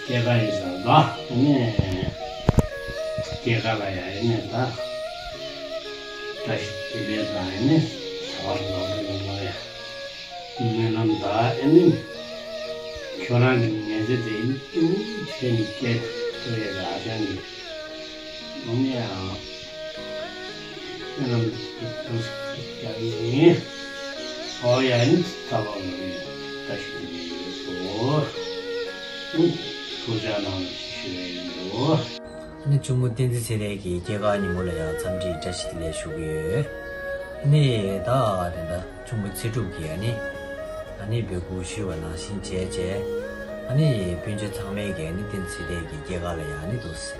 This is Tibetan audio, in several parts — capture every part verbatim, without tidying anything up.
སྐྱེས་སྐར་ཡིན་ཙང་ད་ནི་སྐྱེས་སྐར་ལ་ཡང་ཡིན་ནས་ད་བཀྲ་ཤིས་བདེ་ལེགས་དང་ཡིན་ནས་བྱ་བ་ནང་དུ་ཡོང་བ་ཡང་སྨོན་ལམ་ད་ཨེ་ནི་ཁྱོད་རང་གི་ཉན་ཚེ་དེ་ཡིན་ཏུ་ཁྱེད་ནི་སྐད་ཐོས་ཡ་གི་ཨ་ཅང་གི་ནི་ཡང་། ཨོ་ཡ་ནི་ཐ་བ་ལ་ནི་བཀྲ་ཤིས་བདེ་ལེགས་ཡོད་སོ། ཐུགས་ཅག་གནང་ཞུ་ཡ་ཡིན་འགྲོ། ཨ་ནི་གཅུང་མོ་བསྟན་འཛིན་ཚེ་རིང་གི་སྐྱེས་སྐར་ཉིན་མོ་ལ་ཡང་འཚམས་འདྲིའི་བཀྲ་ཤིས་བདེ་ལེགས་ཞུ་གི་ཡོད། ཨ་ནི་ད་དེ་འདྲ་གཅུང་མོ་ཚེ་སྒྲུབ་ཀྱིས་ཨ་ནི། ཨ་ནི་འབོད་སྐུལ་ཞུས་པ་ནང་བཞིན་བྱས་རྗེས། ཨ་ནི་སྤུན་མཆེད་ཚང་མས་ཀྱིས་ཨ་ནི་བསྟན་འཛིན་ཚེ་རིང་གི་སྐྱེས་སྐར་ལ་ཡང་ཨ་ནི་འདུག་སེ།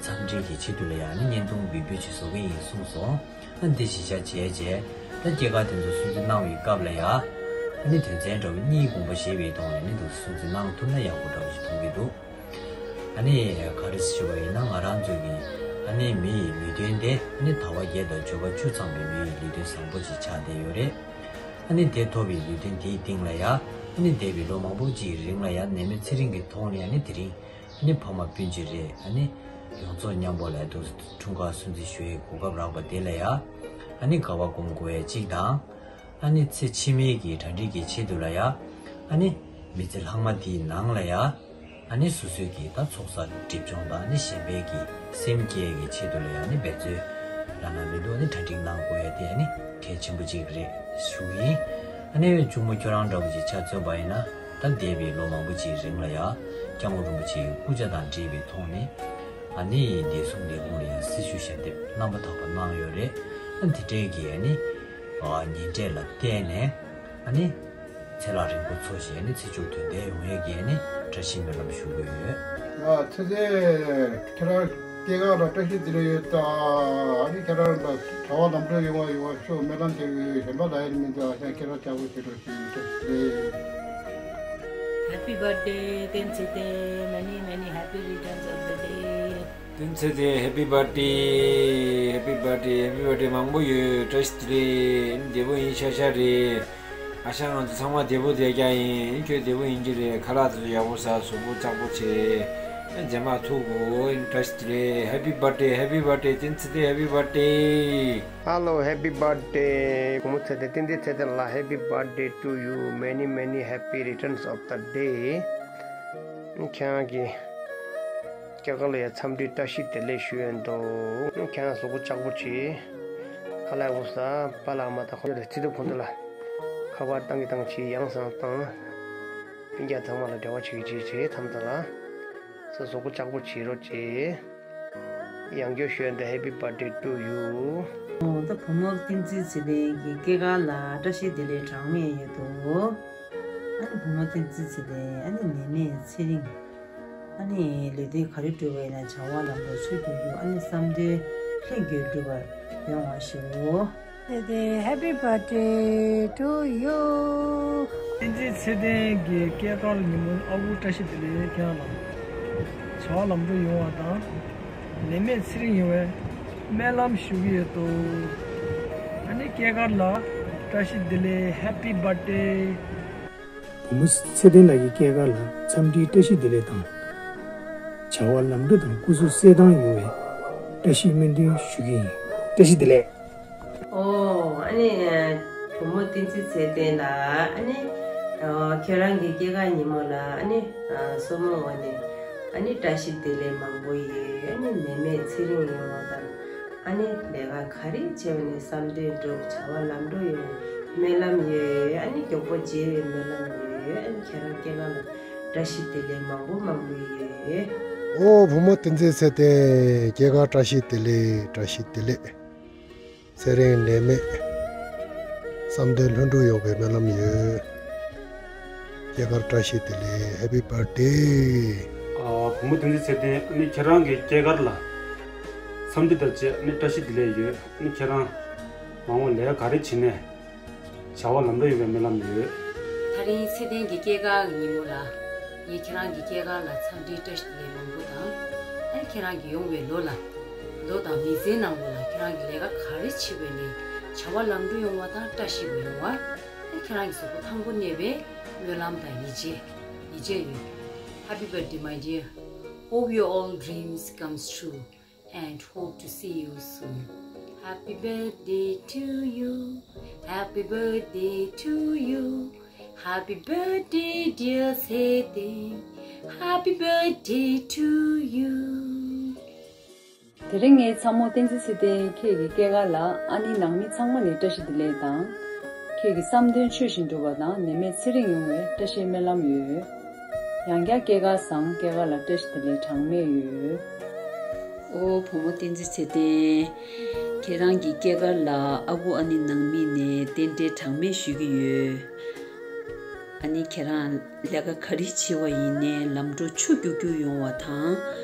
འཚམས་འདྲི་གི་ཆེད་དུ་ལ་ཡང་ཨ་ནི་བརྙན་ཐུང་བི་ཌིའོ་ཅིག་བཟོ་གི་ཡིན་གསུངས་སོང་། ཨ་ནི་དེ་གཞི་བཞག་བྱས་རྗེས། ད་སྐྱེས་སྐར་དེ་ཚོ་སྲུང་བརྩི་གནང་བའི་སྐབས་ལ་ཡང་། ཨ་ནི་དོན་ཚན་འདྲ་བོ་གཉིས་དགོངས་པ་བཞེས་པའི་ཐོག་ནས་ཨ་ནི་འདུག་སེ་སྲུང་བརྩི་གནང་ཐུབ་ན་ཡག་པོ་འདྲ་བོ་ཞིག་མཐོང་གི་འདུག་ཨ་ནི་ག་རེ་ཞུ་བ་ཡིན་ན་ང་རང་ཚོ་གི་ཨ་ནི་མི་ཡི་ལུས་རྟེན་དེ་ཨ་ནི་ཟླ་བ་བརྒྱད་དང་བརྗོད་པ་བཅུ་ཚང་བའི་མི་ཡི་ལུས་རྟེན་བཟང་པོ་ཅིག་ཆགས་བསྡད་ཡོད་རེད། ཨ་ནི་དེ་ཐོབ་པའི་ལུས་རྟེན་དེའི་སྟེང་ལ་ཡ་ཨ་ནི་འདས་པའི་ལོ་མང་པོ་ཅིག་གི་རིང་ལ་ཡ་ནད་མེད་ཚེ་རིང་གི་ཐོག་ནས་ཨ་ནི་དེ་རིང་ཨ་ནི་ཕ་མ་སྤུན་མཆེད་རེད་ཨ་ནི་ཡོངས་རྫོགས་མཉམ་པོ་ལ་འདུག་འཁྲུངས་སྐར་སྲུང་བརྩི་ཞུ་ཡའི་གོ་སྐབས་རག་པ་དེ་ལ་ཡ་ཨ་ནི་དགའ་བ་སྒོམ་དགོས་ཡ་གཅིག་དང་། ཨ་ནི་ཚེ་ཕྱི་མའི་གི་གྲ་སྒྲིག་གི་ཆེད་དུ་ལ་ཡ། ཨ་ནི་མི་ཚེ་ལྷག་མ་འདིའི་ནང་ལ་ཡ། ཨ་ནི་སོ་སོའི་གི་ད་ཚོགས་བསགས་སྒྲིབ་སྦྱོང་དང་ཨ་ནི་གཞན་པའི་གི་སེམས་བསྐྱེད་ཀྱི་ཆེད་དུ་ལ་ཡ་ཨ་ནི་འབད་རྩོལ་ལ་ན་མི་འདུག་ཨ་ནི་གྲ་སྒྲིག་གནང་དགོས་ཡ་དེ་ཨ་ནི་གལ་ཆེན་པོ་གཅིག་རེད་ཞུ་གི་ཡིན། ཨ་ནི་གཅུང་མོ་ཁྱོད་རང་འདྲ་བོ་ཅིག་ཆ་མཚོན་པ་ཡིན་ན་ད་འདས་པའི་ལོ་མང་པོ་ཅིག་རིང་ལ་ཡ་སྐྱབས་མགོན་རིན་པོ་ཆེའི་སྐུ་ཕྱྭ་དང་འབྲེལ་བའི་ཐོག་ནས་ཨ་ནི་བདེ་སྲུང་ལས་ཁུངས་ལ་ཡ་སྲི་ཞུ་ཞལ་འདེབས་རྣམ་པ་དག་པ་གནང་ཡོད་རེད། ཨ་ནི་དེ་འདྲའི་གི་ཨ་ནི། ཉིན་འབྲས་ལ་བརྟེན་ནས་ཨ་ནི་ཚེ་ལྷ་རིང་པོ་འཚོ་ཞིང་ཨ་ནི་ཚེ་མཇུག་དོན་ལྡན་ཡོང་ཡས་ཀྱི་ཨ་ནི་བཀྲ་ཤིས་སྨོན་ལམ་ཞུ་གི་ཡོད། ཨ་ཚེ་ཚེ་ཁྱེད་རང་སྐྱེས་སྐར་ལ་བཀྲ་ཤིས་བདེ་ལེགས་ཡོད་ད། ཨ་ནི་ཁྱེད་རང་ལ་བྱ་བ་ལམ་འགྲོ་ཡོང་བ་ཡོང་བ་ཤོག་སྨོན་ལམ་བྱེད་ཀྱི་ཡོད། གཞན་པ་ལ་ཡིན་མི་འདུག་ཨ་ཅག་ཁྱེད་རང་ལྕགས་པོ་བྱེད་རོགས་ཞུ་ཡིན་བཀྲ་ཤིས་བདེ་ལེགས། Happy birthday བསྟན་འཛིན་ཚེ་བརྟན། Many many happy returns of the day. བསྟན་འཛིན་ཚེ་བརྟན། Happy birthday, happy birthday, happy birthday མང་པོ་ཡོད། བཀྲ་ཤིས་བདེ་ལེགས། བདེ་པོ་ཡིན་ཤག་ཤག་རེད། ཨ་ཞང་ང་ཚོ་ཚང་མ་བདེ་པོ་བསྡད་རྒྱུ་ཡིན། ཁྱོད་བདེ་པོ་ཡིན་གྱི་རེད། ཁ་ལག་དེ་ཚོ་ཡག་པོ་ཟ། གཟུགས་པོ་ལྕགས་པོ་བྱེད། རྗེས་མ་ཐུག་གོ། བཀྲ་ཤིས་བདེ་ལེགས། Happy birthday, happy birthday བསྟན་འཛིན་ཚེ་བརྟན། Happy birthday. Hello, happy birthday བུ་མོ་ཚེ་བརྟན། བསྟན་འཛིན་ཚེ་བརྟན་ལགས། Happy birthday to you. Many many happy returns of the day. ཁྱེད་རང་གི་སྐྱེས་སྐར་ལ་ཡང་འཚམས་འདྲི་བཀྲ་ཤིས་བདེ་ལེགས་ཞུ་ཡོད་འདུག་ཁྱེད་རང་གཟུགས་པོ་ལྕགས་པོ་བྱེད། ཁ་ལག་ཡག་པོ་ཟ། པཱ་ལགས་མ་དང་ཁོང་ཚོ་ལ་ཚེ་ཐུབ་ཁོང་ཚོ་ལ་ཁ་པར་བཏང་གི་བཏང་བྱེད། ཡང་སང་བཏང་། སྤུན་ཀྱག་ཚང་མ་ལ་འབྲེལ་བ་བྱེད་ཀྱི་བྱེད་བྱེད། མཚམས་མཚམས་ལ་ཚེ་གཟུགས་པོ་ལྕགས་པོ་བྱེད་རོགས་བྱེད། ཡང་བསྐྱར་ཞུ་ཡ་འདི། Happy birthday to you. ཨོ་ད་བུ་མོ་བསྟན་འཛིན་ཚེ་བརྟན་གྱི་སྐྱེས་སྐར་ལ་བཀྲ་ཤིས་བདེ་ལེགས་གྲངས་མེད་ཡོད་དོ། ཨ་ནི་བུ་མོ་བསྟན་འཛིན་ཚེ་བརྟན། ཨ་ནི་ནད་མེད་ཚེ་རིང་། ཨ་ནི་ལུས་རྟེན་ག་རེ་སྒྲུབ་པ་ཡིན་ན་བྱ་བ་ལམ་འགྲོ་ཆོས་སྒྲུབ་རྒྱུ། ཨ་ནི་བསམ་དོན་ལྷུན་གྱིས་འགྲུབ་པར་ཡོང་བ་ཞུ། བསྟན་འཛིན། Happy birthday to you. བསྟན་འཛིན་ཚེ་བརྟན་གྱི་སྐྱེས་སྐར་ཉིན་མོ་ཨ་ཁུ་བཀྲ་ཤིས་བདེ་ལེགས། ཁྱེད་རང་ལ་བྱ་བ་ལམ་འགྲོ་ཡོང་བ་དང་། ནད་མེད་ཚེ་རིང་ཡོང་བའི་སྨོན་ལམ་ཞུ་གི་ཡོད་དོ། ཨ་ནི་སྐྱེས་སྐར་ལ་བཀྲ་ཤིས་བདེ་ལེགས། Happy birthday. བུ་མོ་ཚེ་བརྟན་ལགས་ཀྱི་སྐྱེས་སྐར་ལ་འཚམས་འདྲིའི་བཀྲ་ཤིས་བདེ་ལེགས་དང་། བྱ་བ་ལམ་འགྲོ་དང་སྐུ་གཟུགས་གསལ་ཐང་ཡོང་བའི་བཀྲ་ཤིས་སྨོན་འདུན་ཞུ་གི་ཡིན། བཀྲ་ཤིས་བདེ་ལེགས། ཨོ། ཨ་ནི་བུ་མོ་བསྟན་འཛིན་ཚེ་བརྟན་ལགས། ཨ་ནི་ཁྱོད་རང་གི་སྐྱེས་སྐར་ཉིན་མོ་ལ་ཨ་ནི་སོར་མོ་འོག་ནས་ཨ་ནི་བཀྲ་ཤིས་བདེ་ལེགས་མང་པོ་ཡོད། ཨ་ནི་ནད་མེད་ཚེ་རིང་ཡོང་བ་དང་། ཨ་ནི་ལས་ཀ་ག་རེ་བྱས་པ་ནས་བསམ་དོན་འགྲུབ། བྱ་བ་ལམ་འགྲོ་ཡོང་སྨོན་ལམ་ཡོད། ཨ་ནི་མགྱོགས་པོ་མཇལ་བའི་སྨོན་ལམ་ཡོད། ཨ་ནི་ཁྱེད་རང་སྐྱེས་སྐར་ལ་བཀྲ་ཤིས་བདེ་ལེགས་མང་པོ་མང་པོ་ཡོད། ཨོ་བུ་མོ་བསྟན་འཛིན་ཚེ་བརྟན་སྐྱེས་སྐར་བཀྲ་ཤིས་བདེ་ལེགས། བཀྲ་ཤིས་བདེ་ལེགས། ཚེ་རིང་ནད་མེད། བསམ་དོན་ལྷུན་གྲུབ་ཡོང་བའི་སྨོན་ལམ་ཡོད། སྐྱེས་སྐར་བཀྲ་ཤིས་བདེ་ལེགས། Happy birthday. ཨ། བུ་མོ་བསྟན་འཛིན་ཚེ་བརྟན། ཨ་ནི་ཁྱེད་རང་གི་སྐྱེས་སྐར་ལ་འཚམས་འདྲི་དང་བཅས་ཨ་ནི་བཀྲ་ཤིས་བདེ་ལེགས་ཡོད། ཨ་ནི་ཁྱེད་རང་མ་འོངས་ལས་ཀ་ག་རེ་བྱེད་ནས་བྱ་བ་ལམ་འགྲོ་ཡོང་བའི་སྨོན་ལམ་ཡོད། ད་རིང་ཚེ་བརྟན་གྱི་སྐྱེས་སྐར་གྱི་ཉིན་མོ་ལ། ངས་ཁྱེད་རང་གི་སྐྱེས་སྐར་ལ་འཚམས་འདྲིའི་བཀྲ་ཤིས་བདེ་ལེགས་མང་པོ་དང་། ཨ་ནི་ཁྱེད་རང་གི་ཡོང་བའི་ལོ་ལ། ལོ་དང་མི་ཚེའི་ནང་ལོགས་ལ་ཁྱེད་རང་གི་ལས་ཀ་ག་རེ་བྱེད་པ་ནས་བྱ་བ་ལམ་འགྲོ་ཡོང་བ་དང་བཀྲ་ཤིས་པ་ཡོང་བ། ཨ་ནི་ཁྱེད་རང་གི་གཟུགས་པོ་ཐང་པོ་གནས་པའི་སྨོན་ལམ་དང་ཡིད་ཆེས། ཡིད་ཆེས་ཡོད། Happy birthday, my dear. Hope your all dreams comes true and hope to see you soon. Happy birthday to you. Happy birthday to you. Happy birthday, dear Sete. Happy birthday to you. དེ་རིང་ངའི་ཚ་མོ་བསྟན་འཛིན་ཚེ་བརྟན་ཁྱེད་ཀྱི་སྐྱེས་སྐར་ལ་ཨ་ནེ་ནང་མི་ཚང་མ་ནས་བཀྲ་ཤིས་བདེ་ལེགས་དང་། ཁྱེད་ཀྱི་བསམ་དོན་ཆོས་བཞིན་འགྲུབ་པ་དང་ནད་མེད་ཚེ་རིང་ཡོང་བའི་བཀྲ་ཤིས་སྨོན་ལམ་ཡོད། ཡང་བསྐྱར་སྐྱེས་སྐར་བཟང་། སྐྱེས་སྐར་ལ་བཀྲ་ཤིས་བདེ་ལེགས་གྲངས་མེད་ཡོད། ཨོ་བུ་མོ་བསྟན་འཛིན་ཚེ་བརྟན། ཁྱེད་རང་གི་སྐྱེས་སྐར་ལ་ཨ་ཁུ་ཨ་ནེ་ནང་མི་ནས་རྟེན་འབྲེལ་གྲངས་མེད་ཞུ་གི་ཡོད། ཨ་ནི་ཁྱེད་རང་ལས་ཀ་ག་རེ་བྱེད་པ་ཡིན་ནའི་ལམ་འགྲོ་ཆུ་རྒྱུག་རྒྱུག་ཡོང་བ་དང་།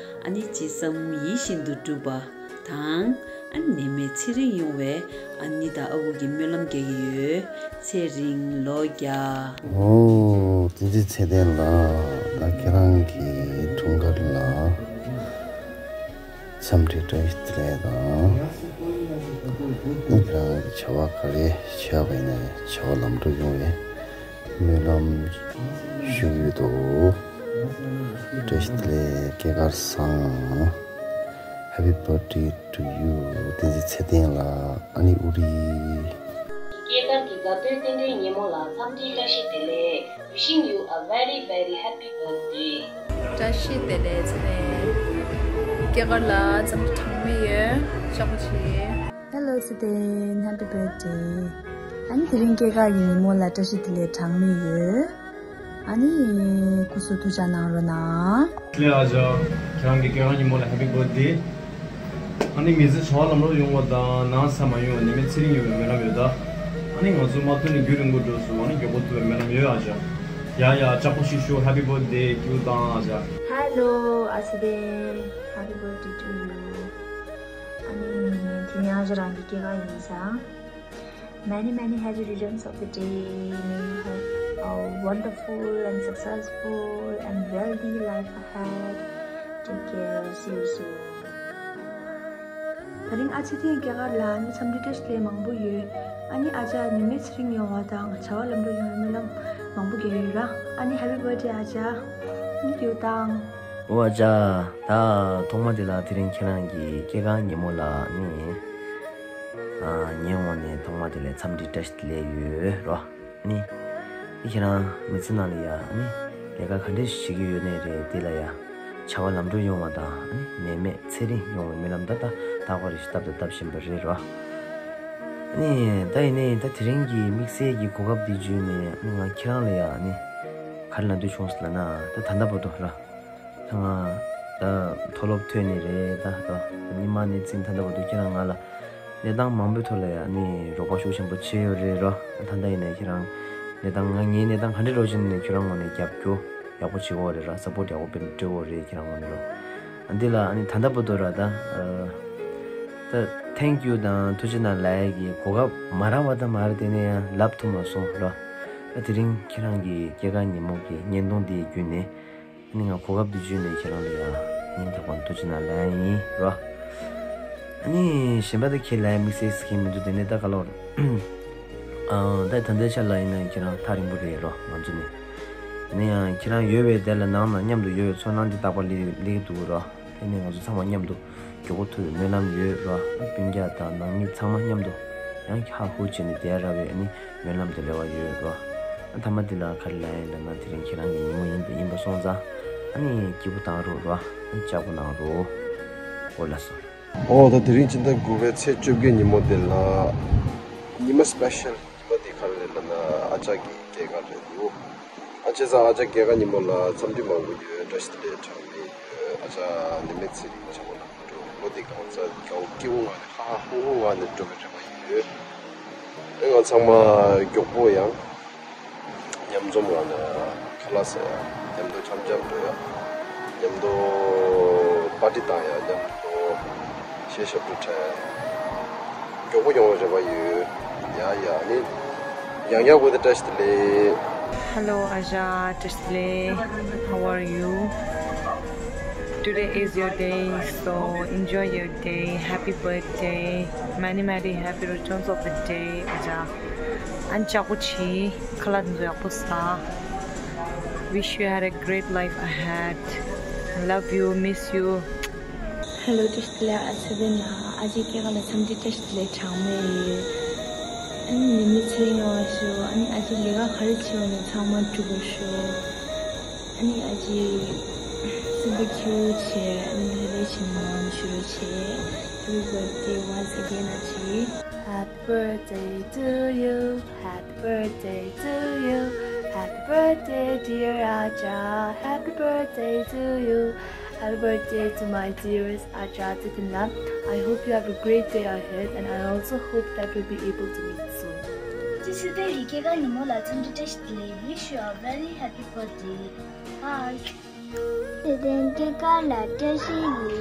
ཨ་ནི་ཅི་བསམ་ཡིད་བཞིན་དུ་འགྲུབ་པ་དང་། ཨ་ནི་ནད་མེད་ཚེ་རིང་ཡོང་བའི་ཨ་ནི་དང་ཨ་ཁུ་གི་སྨོན་ལམ་རྒྱག་གི་ཡོད། ཚེ་རིང་ལོ་བརྒྱ། ཨོ་བསྟན་འཛིན་ཚེ་བརྟན་ལགས། ད་ཁྱེད་རང་གི་འཁྲུངས་སྐར་ལ། འཚམས་འདྲི་བཀྲ་ཤིས་བདེ་ལེགས་དང་། ཁྱེད་རང་གི་བྱ་བ་ག་རེ་བྱས་པ་ཡིན་ནའི་བྱ་བ་ལམ་འགྲོ་ཡོང་བའི་སྨོན་ལམ་ཞུ་གི་ཡོད་དོ། བཀྲ་ཤིས་བདེ་ལེགས། སྐྱེས་སྐར་བཟང་། Happy birthday to you བསྟན་འཛིན་ཚེ་བརྟན་ལགས། ཨ་ནེ་ཨུ་རི། སྐྱེས་སྐར་གྱི་དགའ་སྟོན་རྟེན་འབྲེལ་ཉིན་མོ་ལ་འཚམས་འདྲི་བཀྲ་ཤིས་བདེ་ལེགས། Wishing you a very very happy birthday. བཀྲ་ཤིས་བདེ་ལེགས་ཚེ་བརྟན། སྐྱེས་སྐར་ལ་འཚམས་འདྲི་གྲངས་མེད་ཡོད། ཤག་པོ་ཆེ། Hello ཚེ་བརྟན། Happy birthday. ཨ་ནི་དེ་རིང་སྐྱེས་སྐར་གྱི་ཉིན་མོ་ལ་བཀྲ་ཤིས་བདེ་ལེགས་གྲངས་མེད་ཡོད། ཨ་ནི་སྐུ་གཟུགས་ཐུགས་ཅག་གནང་རོགས་གནང་། ལེ་ཨ་ཅག་ཁྱེད་རང་གི་སྐྱེས་སྐར་ཉིན་མོ་ལ་Happy birthday. ཨ་ནི་མི་ཚེ་བྱ་བ་ལམ་འགྲོ་ཡོང་བ་དང་ན་ཚ་མ་ཡོང་བ་ནད་མེད་ཚེ་རིང་ཡོང་བའི་སྨོན་ལམ་ཡོད་ད། ཨ་ནི་ང་ཚོ་མ་ཐུག་ནས་རྒྱུན་རིང་པོ་འགྲོ་སོང་། ཨ་ནི་མགྱོགས་པོ་ཐུག་པའི་སྨོན་ལམ་ཡོད་ཨ་ཅག་ཡ་ཡ་ལྕགས་པོ་ཞིག་ཞུ། Happy birthday to you དང་ཨ་ཅག Hello ཨ་ཅག་བསྟན། Happy birthday to you. ཨ་ནི་དེ་ནས་ཨ་ཅག་རང་གི་སྐྱེས་སྐར་ཡིན་ཙང་། Many many happy returns of the day. May you have a wonderful and successful and wealthy life ahead. Take care. See you soon. ད་རིང་ཨ་ཅག་བསྟན་སྐྱེས་སྐར་ལ་ཨ་ནི་འཚམས་འདྲི་བཀྲ་ཤིས་བདེ་ལེགས་མང་པོ་ཡོད། ཨ་ནི་ཨ་ཅག་ནད་མེད་ཚེ་རིང་ཡོང་བ་དང་བྱ་བ་ལམ་འགྲོ་ཡོང་བའི་སྨོན་ལམ་མང་པོ་རྒྱག་ཡོད་ར། ཨ་ནི་Happy birthday ཨ་ཅག Thank you དང་། ཨོ་ཨ་ཅག་ད་ཐོག་མ་དེ་ལ་དེ་རིང་ཁྱེད་རང་གི་སྐྱེས་སྐར་ཉིན་མོ་ལ་ནི། ཨ་ངའི་ངོས་ནས་ཐོག་མ་དེ་ལ་འཚམས་འདྲི་བཀྲ་ཤིས་བདེ་ལེགས་ཡོད་རོ། ནི། ཁྱེད་རང་མི་ཚེ་ནང་ལ་ཡ་ནི། ལས་ཀ་ག་འདྲས་བྱེད་ཀྱི་ཡོད་ནའི་རེད་དེ་ལ་ཡ། བྱ་བ་ལམ་འགྲོ་ཡོང་བ་དང་ནི་ནད་མེད་ཚེ་རིང་ཡོང་བའི་སྨོན་ལམ་ད་ད་རྟག་པར་བཏབ་དང་བཏབ་བཞིན་པ་རེད་རོ། ནི་ད་ཡིན་ནའི་ད་དེ་རིང་གི་དམིགས་བསལ་གྱི་གོ་སྐབས་འདི་བརྒྱུད་ནས་ནི་ང་ཁྱེད་རང་ལ་ཡ་ནི། ག་རེ་ལབ་འདོད་བྱུང་ཟེར་ལབ་ན་ད་ད་ལྟ་བར་དུ་ར། ད་ང་ད་མཐོ་སློབ་ཐོན་ནི་རེད་ད་རོ། ཉི་མ་ནས་ཚིག་ད་ལྟ་བར་དུ་ཁྱེད་རང་ང་ལ་གནས་སྟངས་མང་པོའི་ཐོག་ལ་ཡང་ནི་རོགས་པ་ཤུགས་ཆེན་པོ་བྱས་ཡོད་རེད་རོ། ད་ལྟ་ཡིན་ནའི་ཁྱེད་རང་གནས་སྟངས་ང་ངའི་གནས་སྟངས་ག་འདྲ་རོ་བཞིན་ནས་ཁྱེད་རང་ངོས་ནས་རྒྱབ་སྐྱོར་ཡག་པོ་བྱེད་ཀྱི་ཡོད་རེད་ར། སཔོར་ཡག་པོ་སྤྲད་ཀྱི་ཡོད་རེད་ཁྱེད་རང་ངོས་ནས་རོ། འདི་ལ་ནི་ད་ལྟ་བར་དུ་ར་ད་ད་Thank you དང་ཐུགས་རྗེ་གནང་ལབ་ཡག་གི་གོ་སྐབས་མ་རག་པ་ད་མ་རེད་དེ་ནས་ཡང་ལབ་ཐུབ་མ་སོང་རོ། ད་དེ་རིང་ཁྱེད་རང་གི་སྐྱེས་སྐར་ཉིན་མོ་གི་བརྙན་ཐུང་འདི་བརྒྱུད་ནས། ཨ་ནི་ང་གོ་སྐབས་འདི་བརྒྱུད་ནས་ཁྱེད་རང་ལ་ཡང་སྙིང་ཐག་པ་ནས་ཐུགས་རྗེ་གནང་ལབ་ཡ་ཡིན་རོ། ཨ་ནི་གཞན་པ་ད་ཁྱེད་ལབ་ཡ་དམིགས་བསལ་ཟེར་མཁན་མི་འདུག་དེ་ནས་ད་ག་ལོར། ཨང་ད་ད་ལྟའི་ཆ་ལ་ཡིན་ན་ཁྱེད་རང་ཐག་རིང་པོ་རེད་རོ་ང་ཚོ་ནི། ཨ་ནི་ཡང་ཁྱེད་རང་ཡོད་པའི་དེ་ལ་ནང་ན་མཉམ་དུ་ཡོད་པའི་ཚོར་སྣང་འདི་རྟག་པར་སླེབས་སླེབས་ཀྱི་འདུག་རོ། དེ་ནས་ང་ཚོ་ཚང་མ་མཉམ་དུ་མགྱོགས་པོ་ཐུག་པའི་སྨོན་ལམ་ཡོད་རོ། སྤུན་ཀྱག་དང་ནང་མི་ཚང་མ་མཉམ་དུ་ཡང་ཧ་ཧུ་བྱས་ནས་བསྡད་ར་བའི་ཨ་ནི་སྨོན་ལམ་དང་རེ་བ་ཡོད་རོ། ཨ་མཐའ་མ་དེ་ལ་ག་རེ་ལབ་ཡིན་ལབ་ན་དེ་རིང་ཁྱེད་རང་གི་ཉིན་མོ་ཡིན་པ་ཡིན་པ་སོང་ཙང་ཨ་ནི་སྐྱིད་པོ་བཏང་རོགས་རོ། ཨ་ནི་ལྕགས་པོ་གནང་རོགས། འོ་ལགས་སོ། ཨོ་ད་དེ་རིང་སྤྱི་ཟླ་དགུ་པའི་ཚེས་བཅོ་བརྒྱད་ཉིན་མོ་དེ་ལ་ཉི་མ་སི་པེ་ཤལ་ཉི་མ་དེ་ག་རེ་རེད་ལབ་ན་ཨ་ཅག་གི་སྐྱེས་སྐར་རེད་འདུག་ཨ་བྱས་ཙང་ཨ་ཅག་སྐྱེས་སྐར་ཉིན་མོ་ལ་འཚམས་འདྲི་མང་པོ་ཡོད། བཀྲ་ཤིས་བདེ་ལེགས་གྲངས་མེད་ཡོད། ཨ་ཅག་ནད་མེད་ཚེ་རིང་བྱ་བ་ལམ་འགྲོ་ལོ་འདི་གང་ཚ་གའུ་སྐྱིད་པོ་ངང་ནས་ཧ་ཧ་ཧུ་ཧུ་ངང་ནས་འགྲོ་བའི་རེ་བ་ཡོད། ཨེ་ང་ཚང་མ་མགྱོགས་པོ་ཡང་མཉམ་འཛོམས་ངང་ནས་ཁ་ལག་ཟ་ཡ་མཉམ་དུ་འཆམ་འཆམ་འགྲོ་ཡ་མཉམ་དུ་པར་ཊི་བཏང་ཡ་མཉམ་དུ། གཞས་ཞབས་བྲོ་འཁྲབ། མགྱོགས་པོ་ཡོང་བའི་རེ་བ་ཡོད། ཡ་ཡ་ནི། ཡང་ཡང་བཀྲ་ཤིས་བདེ་ལེགས། Hello Aja, བཀྲ་ཤིས་བདེ་ལེགས། How are you? Today is your day, so enjoy your day. Happy birthday. Many many happy returns of the day, Aja. ཨ་ནི་ལྕགས་པོ་བྱེད། ཁ་ལག་དེ་ཚོ་ཡག་པོ་ཟ། Wish you had a great life ahead. Love you, miss you. Hello, བཀྲ་ཤིས་བདེ་ལེགས། ཨ་ཚེ་བདེ་ན། ཨ་ཅེ་སྐྱེས་སྐར་ལ་འཚམས་འདྲི་བཀྲ་ཤིས་བདེ་ལེགས་གྲངས་མེད་ཡོད། ཨ་ནི་ནད་མེད་ཚེ་རིང་ཡོང་བ་ཤོག་ཨ་ནི་ཨ་ཅེ་ལས་ཀ་ག་རེ་བྱས་ཡོད་ན་ཚང་མ་འགྲུབ་པར་ཤོག་ཨ་ནི་ཨ་ཅེ་སེམས་པ་སྐྱིད་པོ་བྱས། ཨ་ནི་ལྷོད་ལྷོད་བྱས་ནས་ངོ་ཞུ་རོགས་བྱས། Happy birthday once again, ཨ་ཅེ། Happy birthday to you. Happy birthday to you. Happy birthday, dear Aja. Happy birthday to you. Happy birthday to my dearest Aja Titinla. I hope you have a great day ahead, and I also hope that we'll be able to meet soon. ཅི་སི་ཏེ་ཡི་སྐྱེས་སྐར་ཉིན་མོ་ལ་འཚམས་འདྲི་བཀྲ་ཤིས་བདེ་ལེགས། Wish you a very happy birthday. Bye. ཚེ་བརྟན་སྐྱེས་སྐར་ལ་བཀྲ་ཤིས་བདེ་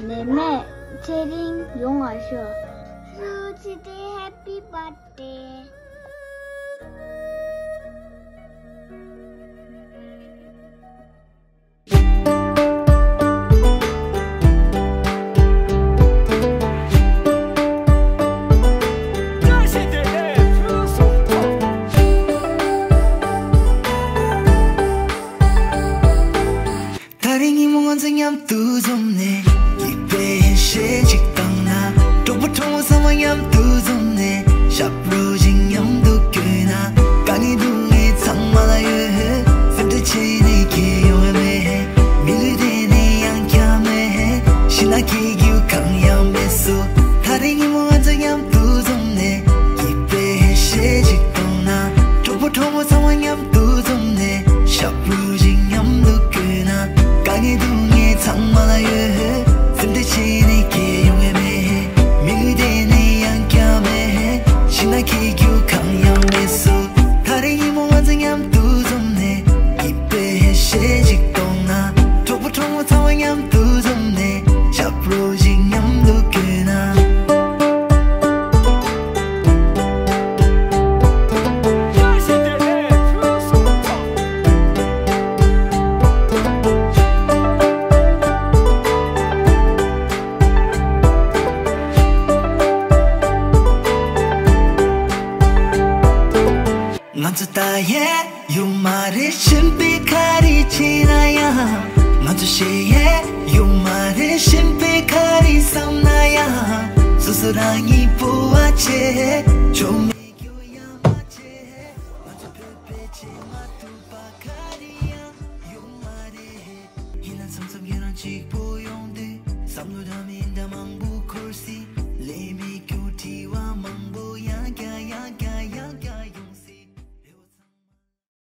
ལེགས། ནད་མེད་ཚེ་རིང་ཡོང་བར་ཤོག་ཚེ་བརྟན་happy birthday. ད་རེས་ཉིན་མོ་ང་ཚོ་མཉམ་དུ་འཛོམས་ནས། སྐྱིད་པའི་གཞས་ཅིག་བཏང་ན། གྲོགས་པོ་གྲོགས་མོ་ཚང་མ་མཉམ་དུ་འཛོམས་ནས། ཞབས་བྲོ་ཞིག་མཉམ་དུ་བརྐྱངས་ན། དཀའ་ངལ་སྡུག་བསྔལ་ཚང་མ་ལ་ཡོད། སེམས་ཁྲལ་བྱས་ནས་ཁྱད་ཡོང་བ་མེད། མི་ལུས་དེ་ནི་ཡང་བསྐྱར་མེད། ཤི་ན་སྐྱིད་རྒྱུ་གང་ཡང་མེད་སོ། ད་རེས་ཉིན་མོ་ང་ཚོ་མཉམ་དུ་འཛོམས་ནས། སྐྱིད་པའི་གཞས་ཅིག་བཏང་ན། གྲོགས་པོ་གྲོགས་མོ་ཚང་མ་མཉམ་དུ་འཛོམས་ནས། ཞབས་བྲོ་ཞིག་མཉམ་དུ་བརྐྱངས་ན། དཀའ་ངལ་སྡུག་བསྔལ་ཚང་མ་ལ་ཡོད། སེམས་ཁྲལ་བྱས་ནས་ཁྱད་ཡོང་བ་མེད། མི་ལུས་དེ་ནི་ཡང་བསྐྱར་མེད། ཤི་ན་སྐྱིད་རྒྱུ་གང་ཡང་མེད་སོ། ད་རེས་ཉིན་མོ་ང་ཚོ་མཉམ་དུ་འཛོམས་ནས། སྐྱིད་པའི་གཞས་ཅིག་བཏང་ན། གྲོགས་པོ་གྲོགས་མོ་ཚང་མ་མཉམ་དུ་འཛོམས་ནས། ཞབས་བྲོ་ཞིག་མཉམ་དུ་བརྐྱངས་ན། ང་ཚོ་ད་ཡས་ཡོད་མ་རེད། གཞན་པས་ག་རེ་བྱས་ན་ཡང་། ང་ཚོ་ཞེ་ཡས་ཡོད་མ་རེད། གཞན་པས་ག་རེ་བསམ་ན་ཡང་། སོ་སོ་རང་ཉིད་སྤོབས་པ་བྱེད། ཆོ་མེད་རྒྱུ་ཡང་མ་བྱེད། ང་ཚོ་བོད་པའི་ཆེས་མ་ཐུབ་པ་ག་རེ་ཡང་ཡོད་མ་རེད། ཡིན་ན་མཚམས་མཚམས་ཁྱེད་རང་གཅིག་པུ་ཡོང་དུས། བསམ་བློ་འདྲ་མིན་འདྲ་མང་པོ་འཁོར་སྲིད།